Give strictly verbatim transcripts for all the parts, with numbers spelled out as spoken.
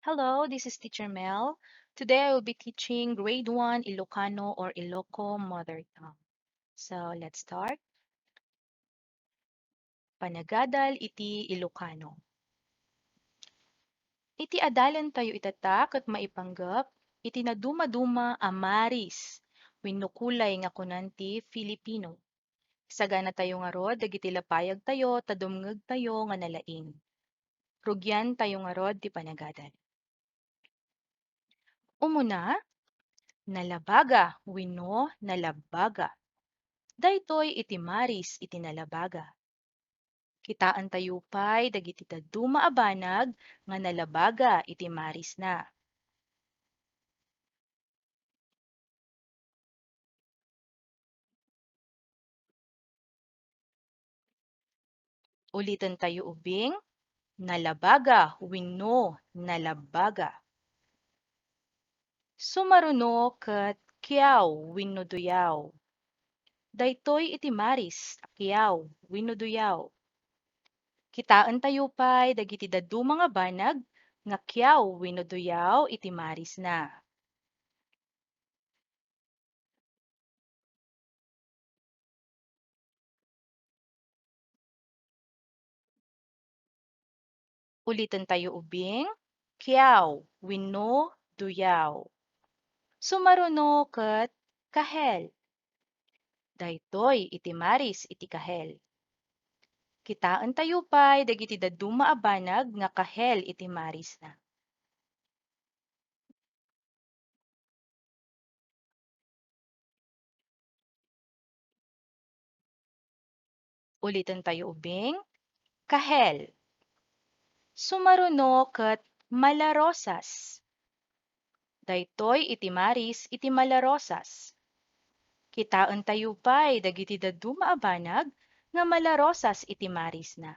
Hello, this is Teacher Mel. Today I will be teaching grade one Ilocano or Iloco mother tongue. So, let's start. Panagadal iti Ilocano. Iti adalentayo itata ket maipanggep iti nadumaduma a maris wenno kulay nga kunan ti Filipino. Saganatayo ngarud dagiti lapayagtayo ta dumngegtayo nga nalaing. Rugiantayo ngarud ti panagadal. Umuna, nalabaga wenno nalabaga. Daytoy iti maris iti nalabaga. Kitaentayo pay dagiti dadduma a banag nga nalabaga iti marisna. Ulitentayo ubing, nalabaga wenno nalabaga. Sumaruno ket kiaw wenno duyaw. Daytoy iti maris a kiaw wenno duyaw. Kitaentayo pay dagiti dadduma nga banag nga kiaw wenno duyaw iti marisna. Ulitentayo ubing, kiaw wenno duyaw. Sumaruno ket kahel. Daytoy iti maris iti kahel. Kitaentayo pay dagiti dadduma a banag nga kahel iti marisna. Ulitentayo ubing, kahel. Sumaruno ket malarosas. Daytoy iti maris iti malarosas. Kitaentayo pay dagiti dadduma a banag nga malarosas iti marisna.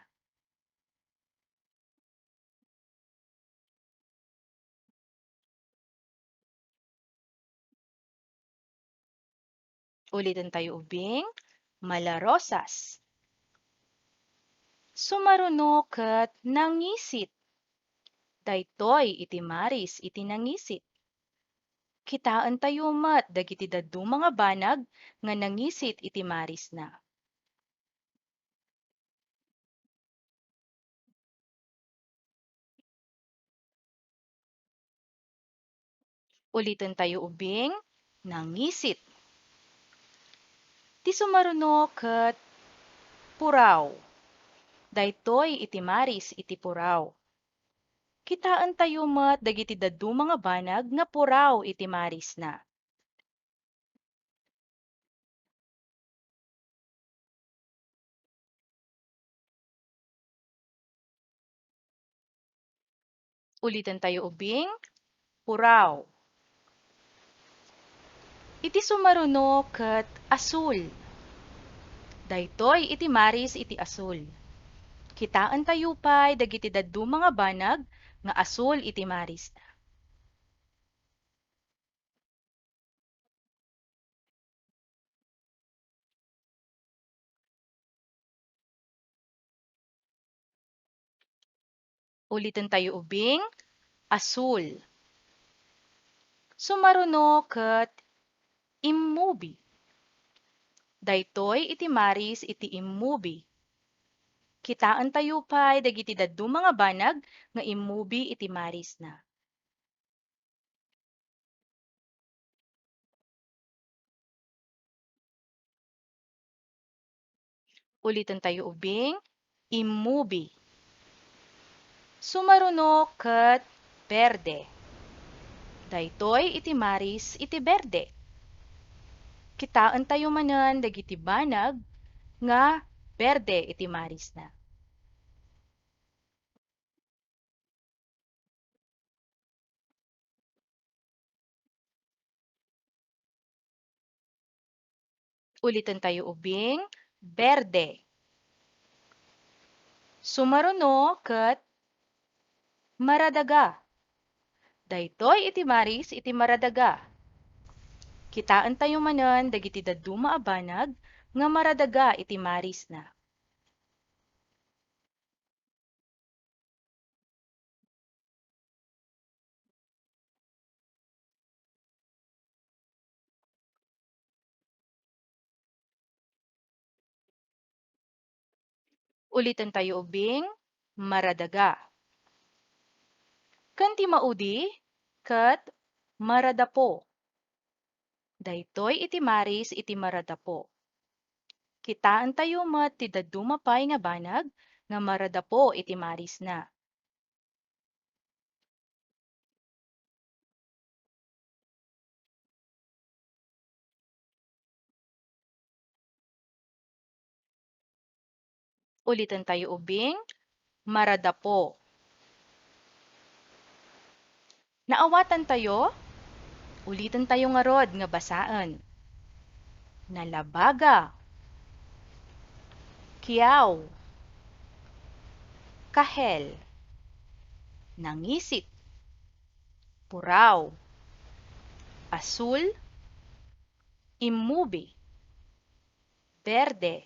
Ulitentayo ubing, malarosas. Sumaruno ket nangisit. Daytoy iti maris iti nangisit. Kitaentayo met dagiti dadduma nga banag nga nangisit iti marisna. Ulitentayo ubing, nangisit. Ti sumaruno ket puraw. Daytoy iti maris iti puraw. Kitaentayo met dagiti dadduma nga banag nga puraw iti marisna. Ulitentayo ubing, puraw. Iti sumaruno ket asul. Daytoy iti maris iti asul. Kitaentayo pay dagiti dadduma nga banag nga asul iti marisna. Ulitentayo ubing, asul. Sumaruno ket immubi. Daytoy iti maris iti immubi. Kitaentayo pay dagiti dadduma nga banag nga immubi iti marisna. Ulitentayo ubing, immubi. Sumaruno ket berde. Daytoy iti maris iti berde. Kitaentayo manen dagiti banag nga berde iti marisna. Ulitentayo ubing, berde. Sumaruno ket maradaga. Daytoy iti maris iti maradaga. Kitaentayo manen dagiti dadduma a banag nga maradaga iti marisna. Uliten tayo ubing, maradaga. Ken ti maudi ket maradapo. Daytoy iti maris iti maradapo. Kitaen tayo met ti dadduma pay nga banag nga maradapo iti marisna. Uliten tayo ubing, maradapo. Naawatan tayo? Uliten tayo ngarud nga basaen. Nalabaga. Kiaw. Kahel. Nangisit. Puraw. Asul. Immubi. Berde.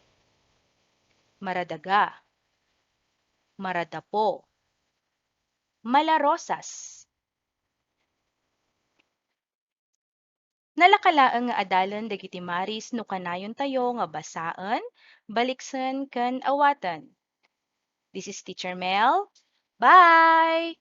Maradaga. Maradapo. Malarosas. Nalaka laeng nga adalen dagiti maris no kanayon tayo nga basaen, baliksen, ken awaten. This is Teacher Mel. Bye!